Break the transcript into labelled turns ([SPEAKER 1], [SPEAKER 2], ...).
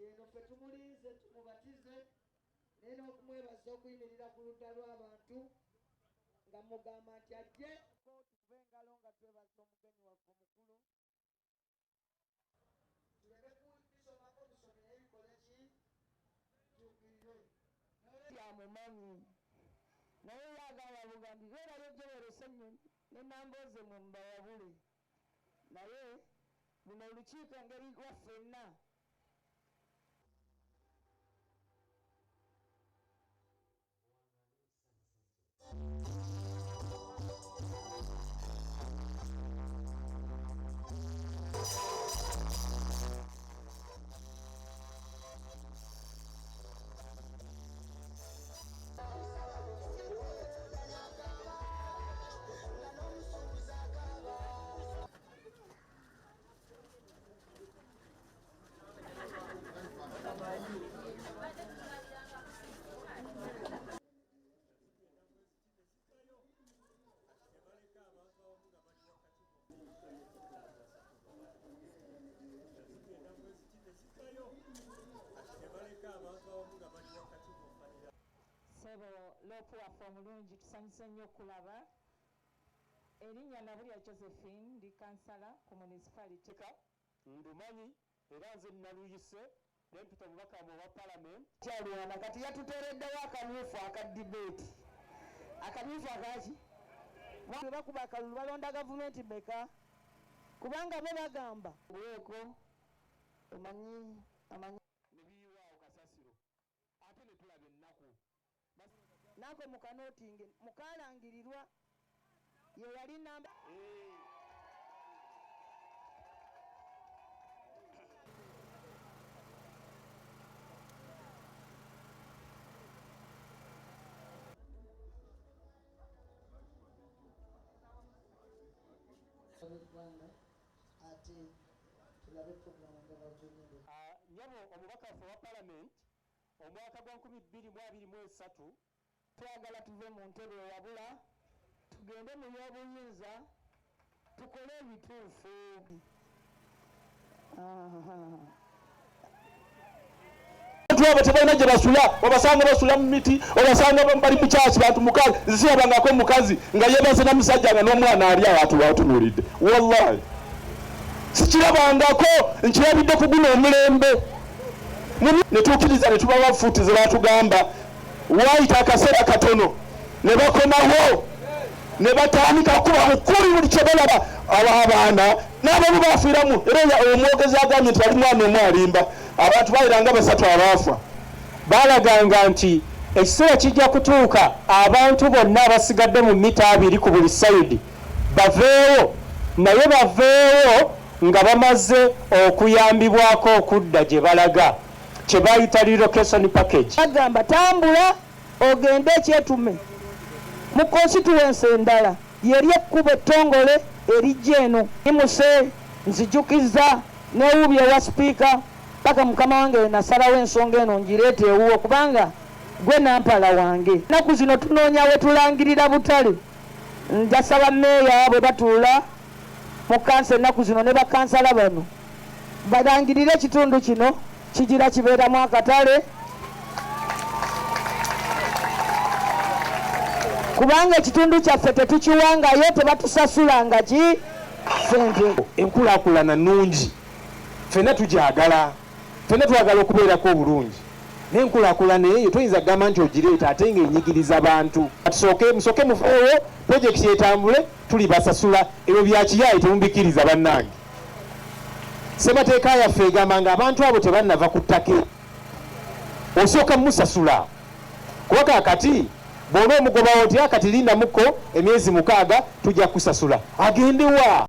[SPEAKER 1] Eno ffe tumulinze tumubatize, naye n'okumwebaza okuyimirira ku ludda lw'abantu nga mugamba nti ajje tukube engalo nga twebaza omugenyi waffe omukulu. Tuleme kubisomako busomi, naye bikole ki? Tuukirire. Amumanyi, naye ye agamba bugambi, beerayo Joel Ssenyonyi ne Nambooze, mwe mubawabule. Naye luno olukiiko engeri lwa ffenna.
[SPEAKER 2] Ssebo LOP waffe omulungi, tusanyuse nnyo okulaba. Erinnya Nabulya Josephine, ndi kansala ku municipality.
[SPEAKER 3] Ndumanyi era nze naluyise nempita omubaka wamwe owa parliament.
[SPEAKER 1] Kyalwana kati yatuteereddewo akamyufu aka debate. Akamyufu akaki? Bwe bakuba akalulu balonda gavumenti mmeka? Kubanga bo bagamba. Buweeko omanyi amanyi.
[SPEAKER 3] Ne biyiwa awo kasasiro ate ne tulaba ennaku.
[SPEAKER 1] Nako mukanootinge mukalangirirwa ye yali namba. Eggwanga ate tulabe programu nga bagenda.
[SPEAKER 3] Nyabo omubaka waffe wa parliament omwaka gwa 2023
[SPEAKER 1] twagala tuve mu ntebe ewabula tugende mu y'obuyinza tukole ebituufu.
[SPEAKER 4] Abantu abo tebalina gye basula, obasanga basula mu miti, obasanga bali mu kyaki, bantu mukazi. Nzirabangako omukazi nga yeebase na musajja nga n'omwana ali awo atunuulidde. Wallahi sikirabangako, nkirabidde ku guno omulembe. Ne tukkiriza ne tubawa fuuti ze baatugamba, waayita akaseera katono ne bakomawo ne batandika kuba mukuli buli kye balaba. Abo abaana n'abamu bafiiramu, era omwogezi agambye nti ali mwana omu alimba. Abantu bayiranga basatu abaafa.
[SPEAKER 3] Baalaganga nti ekiseera kijja kutuuka abantu bonna abasigadde mu mita 20 ku buli sayidi baveewo, naye baveewo nga bamaze okuyambibwako okudda gye balaga, kye bayita relocation package.
[SPEAKER 1] Bagamba tambula ogende ekyetume mu constituency endala, yeri ekkubo ettongole erijja eno. Imuse nzijukiza newuubye ewa sipiika paka mukama wange we nasalawo ensonga eno ngireete ewuwo, kubanga gwe nampala wange. Ennaku zino tunoonya we tulangirira butale. Njasaba meeya bwe batuula mu kansa ennaku zino ne bakansala bano balangirire ekitundu kino kigira kibeeramu akatale, kubanga ekitundu kyaffe tetukiwangayo, tebatusasulanga ki sente.
[SPEAKER 3] Enkulaakulana nnungi, ffenna tugyagala, ffenna twagala okubeerako obulungi, naye enkulaakulana eyo toyinza kugamba nti ogireeta ate ng'enyigiriza bantu. Tusooke musooke muveewo, pulojekiti etambule, tulibasasula. Ebyo bya kiyaaye, temubikkiriza bannange. Ssemateeka yaffe egamba ng'abantu abo tebannava ku ttaka, osooka musasula, kuba kaakati bw'oba omugobawo nti akati lindamukko emyezi 6 tujja kusasula, agende wa?